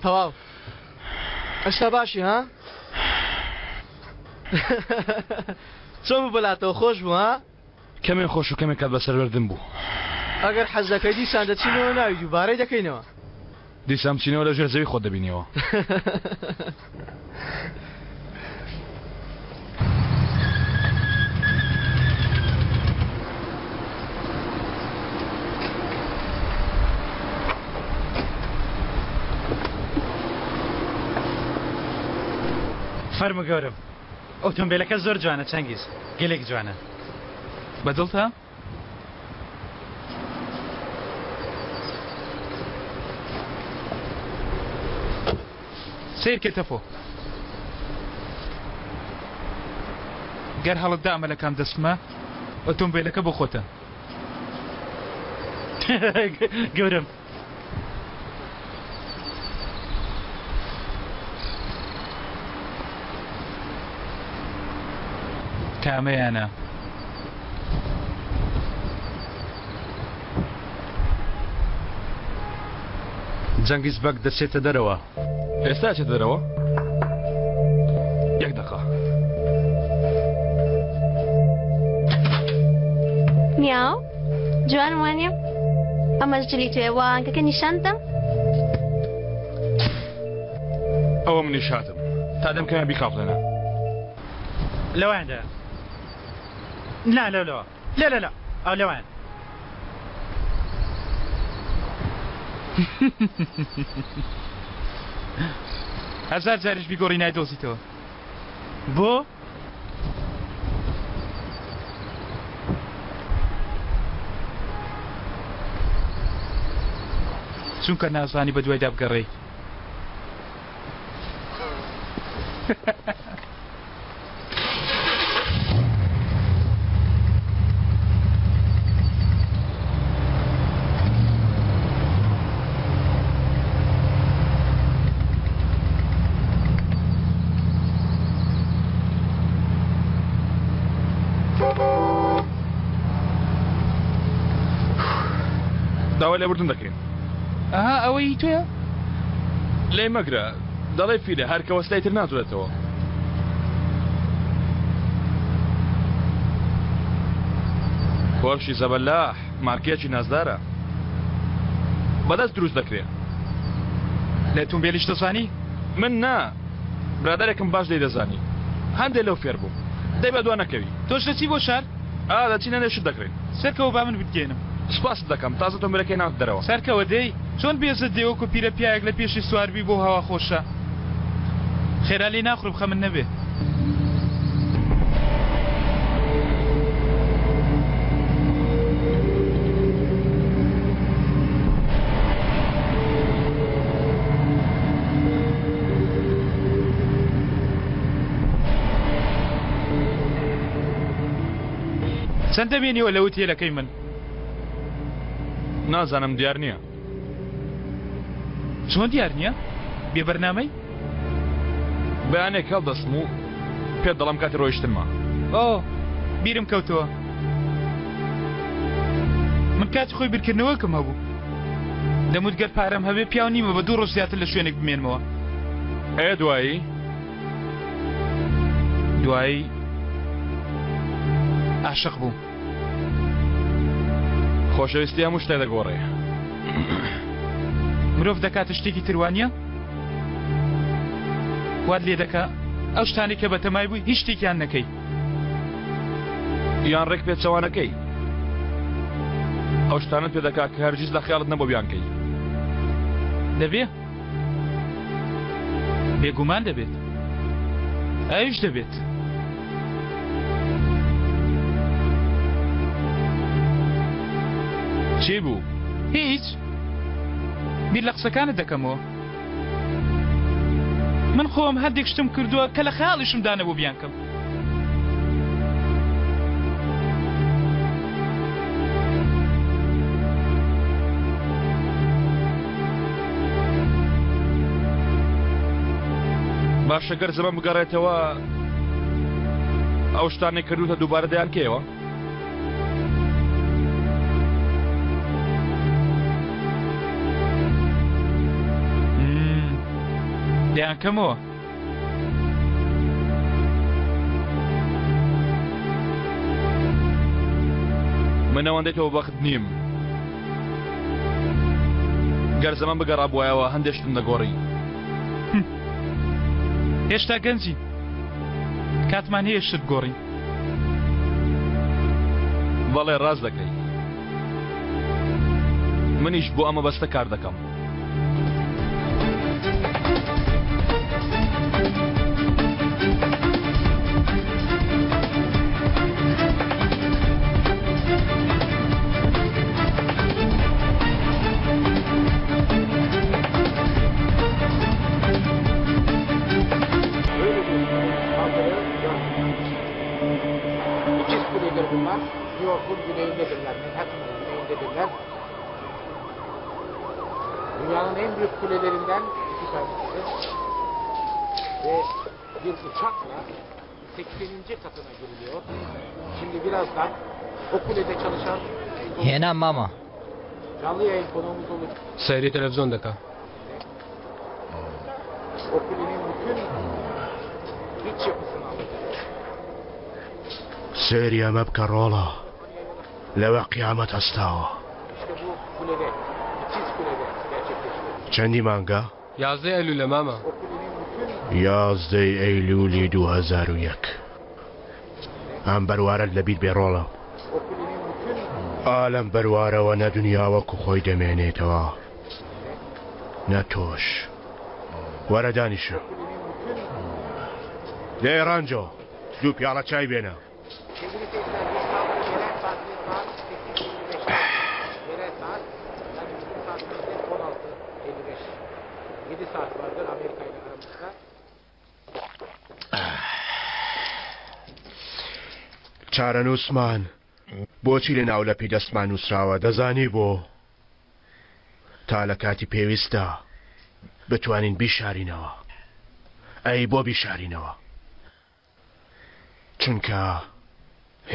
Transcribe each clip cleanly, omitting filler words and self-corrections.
تەواو ئەستا باشی ها؟ چۆن بوو بەلاتەوە خۆش بوو ها؟ کەمێ خۆش و کەمێ کات بەسەربردن بوو. ئەگەر حەز دەکەی دیسان دەچینەوە ناوی دووبارەی دەکەینەوە. دیسان بچینەوە لە ژێر زەوی خۆت دەبینیەوە. فەرموو گەورەم. ئۆتۆمبێلەکە زۆر جوانە چەنگیز، گەلێک جوانە. بە دڵتە؟ سەیرکە تەفۆ. گەر هەڵت دا ئەمە لە کام دەستمە، ئۆتۆمبێلەکە بۆ خۆتە. گەورەم. کامەیانە؟ جەنگیز بەگ دەچێتە دەرەوە. ئێستا ئەچێتە دەرەوە؟ یەک دەقە. میاو جوانم وانیە؟ ئەمەش جلی توێ وانکەکە نیشان بدەم؟ ئەوە منیش هاتم تا دەم کەمە بیخافڵێنە. لەواندا نا لەو لەوە لە لە لە ئەو لەوان. هەزار جاریش بیگۆڕی نایدۆزیتەوە. بۆ؟ چونکە نازانی بەدوایدا بگەڕێی. داوای لێبوردن دەکەین. ئەها ئەوە هی تۆیە؟ لێی مەگرە دەڵێ فیلە هەر کە وەستای تر ناجوڵێتەوە. پۆرشی زەبەلاح مارکەیەکی نازدارە. بەدەست دروست دەکرێ. لە ئۆتۆمبێلیش دەزانی؟ من نا، برادەرێکم باش لێی دەزانی. هەندێ لەو فێر بووم. دەی بە دوا نەکەوی. تۆش دەچی بۆ شار؟ ئا، دەچین هەندێ شت دەکڕین. سەرکەوە با من بتگەیەنم. سوپاست دەکەم، تازە تۆمبێلەکەی ناوتە دەرەوە. سەرکەوە دەی، چۆن بێزت دێ وەکو پیرە پیاوێک لە پێشی سوار بی بەو هەوا خۆشە. خێرا لێی ناخورم خەمت نەبێ. چەند دەمێنیەوە لە ئوتێلەکەی من؟ نازانم دیار نییە. چۆن دیار نییە؟ بێ بەرنامەی؟ بەیانێک هەڵدەستم و پێت دەڵێم کاتی ڕۆیشتنمە. ئۆ بیرم کەوتەوە. من کاتی خۆی بیرکردنەوەکم هەبوو. دەموت گەر پارەم هەبێ پیاو نیمە بە دوو ڕۆژ زیاتر لە شوێنێک بمێنمەوە. ئێ دوایی؟ دوایی ئاشق بووم. خۆشەویستی هەموو شتێک دەگۆڕێ. مرۆڤ دەکاتە شتێکی تر وانییە؟ وات لێ دەکا ئەو شتانەی کە بەتەمای بووی هیچ شتێکیان نەکەی. یان ڕێک پێچەوانەکەی. ئەو شتانەت پێ دەکا کە هەرگیز لە خەیاڵت نەبوو بیانکەی. دەبێ؟ بێگومان دەبێت. ئەویش دەبێت. چی بوو؟ هیچ. بیر لە قسەکانت دەکەمەوە. من خۆم هەندێک شتم کردووە کە لە خەیاڵیشمدا نەبوو بیانکەم. باشە گەر زەمەن بگەڕێتەوە ئەو شتانەی کردوتە دووبارە دەیانکەیەوە؟ دەیانکەمەوە. من ئەوەندەی تۆ بەخت نیم. گەر زەمەن بگەڕابوایەوە هەندێ شتم دەگۆڕی. هێشتا گەنجین. کاتمان هەیە شت بگۆڕین. بەڵێ ڕاست دەکەی. منیش بۆ ئەمە بەستە کار دەکەم. İkiz kuledir bunlar. New York'un güneyindedirler. Manhattan'ın güneyindedirler. Dünyanın en büyük kulelerinden iki tanesidir. Ve bir uçakla 80. katına giriliyor. Şimdi birazdan o kulede çalışan هێنام مامە. Canlı yayın konuğumuz olacak. سەیری تەلەفزیۆن دەکا. O kulenin bütün iç yapısını anlatacak. سەیری ئەمە بکە ڕۆڵە لەوە قیامەت هەستاوە. İşte bu kulede, ikiz kulede gerçekleşti. چەندی مانگە؟ یازدەی ئەیلولە مامە. O kulenin bütün یازدەی ئەیلولی 2001. ئەم بەروارەت لەبیر بێ ڕۆڵە. o kulenin bütün ئا لەم بەروارەوە نە دنیا وەکو خۆی دەمێنێتەوە نە تۆش. وەرە دانیشە. دەی ڕەنجۆ دوو پیاڵە چای بێنە. Sevgili seyirciler İstanbul yerel saati saat 8.55'te. Yerel saat yani bizim saatimizde 16.55. 7 saat vardır Amerika ile aramızda. چارەنووسمان بۆچی لە ناولەپی دەستمان نووسراوە دەزانی بۆ؟ تا لە کاتی پێویستدا بتوانین بیشارینەوە. ئەی بۆ بیشارینەوە؟ چونکە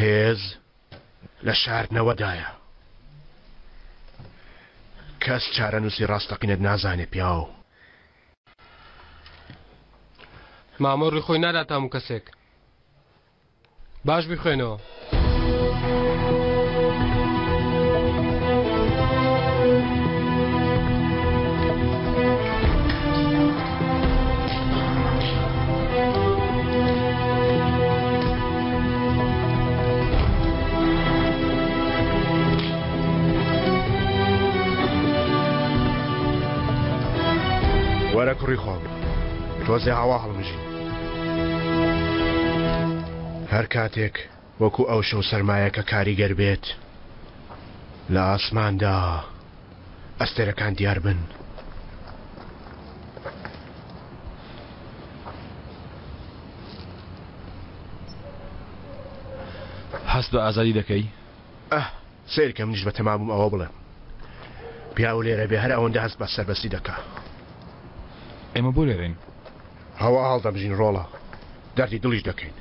هێز لە شاردنەوەدایە. کەس چارەنووسی ڕاستەقینەت نازانێ پیاو. مامۆ ڕووی خۆی ناداتە هەموو کەسێک. باش بیخوێنەوە. وەرە کوڕی خۆم تۆزێ هەوا هەڵمژین. هەر کاتێک وەکو ئەو شەو سەرمایەکە کاریگەر بێت لە ئاسماندا ئەستێرەکان دیار بن. هەست بە ئازادی دەکەی؟ ئەه سەیرکە منیش بەتەما بووم ئەوە بڵێم. پیاو لێرە بێ هەر ئەوەندە هەست بە سەربەستی دەکا. ئێمە بۆ لێرەین؟ هەوا هەڵدەمژین ڕۆڵە، دەردی دڵیش دەکەین.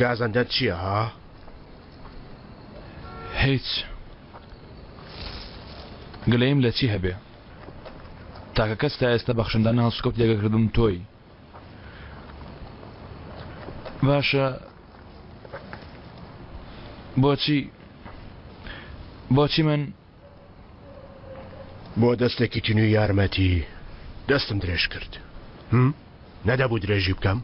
گازەندەت چییە ها؟ هیچ. گلەییم لە چی هەبێ؟ تاکە کەس تا ئێستا بەخشندانە هەڵسوکەوتی لەگەڵ کردم تۆی. باشە بۆچی بۆچی من بۆ دەستێکی تینوی یارمەتی دەستم درێژ کرد. هم؟ نەدەبوو درێژی بکەم؟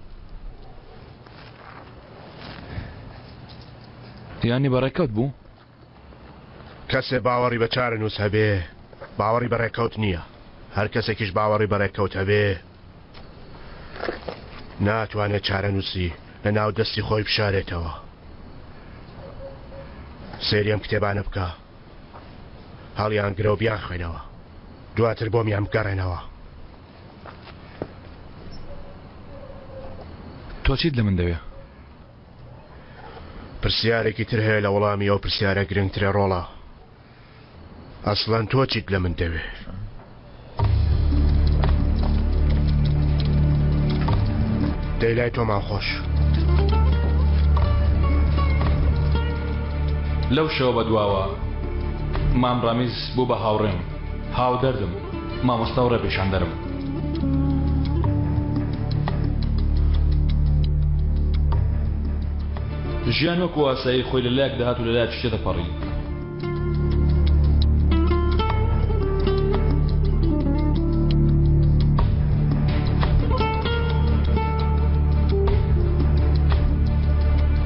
یانی بە ڕێکەوت بوو؟ کەسێ باوەڕی بە چارەنووس هەبێ باوەڕی بە ڕێکەوت نییە. هەر کەسێکیش باوەڕی بە ڕێکەوت هەبێ ناتوانێت چارەنووسی لە ناو دەستی خۆی بشارێتەوە. سەیری ئەم کتێبانە بکە. هەڵیانگرە و بیانخوێنەوە. دواتر بۆمیان بگەڕێنەوە. تۆ چیت لە من دەوێ؟ پرسیارێکی تر هەیە لە وەڵامی ئەو پرسیارە گرنگترە ڕۆڵە. ئەسڵەن تۆ چیت لە من دەوێ؟ دەی لای تۆمان خۆش. لەو شەوە بەدواوە مام ڕامیز بوو بە هاوڕێم، هاودەردم، مامۆستا و ڕێپێشاندەرم. ژیان وەکو ئاسایی خۆی لە لایەک دەهات و لە لایەکیش تێدەپەڕی.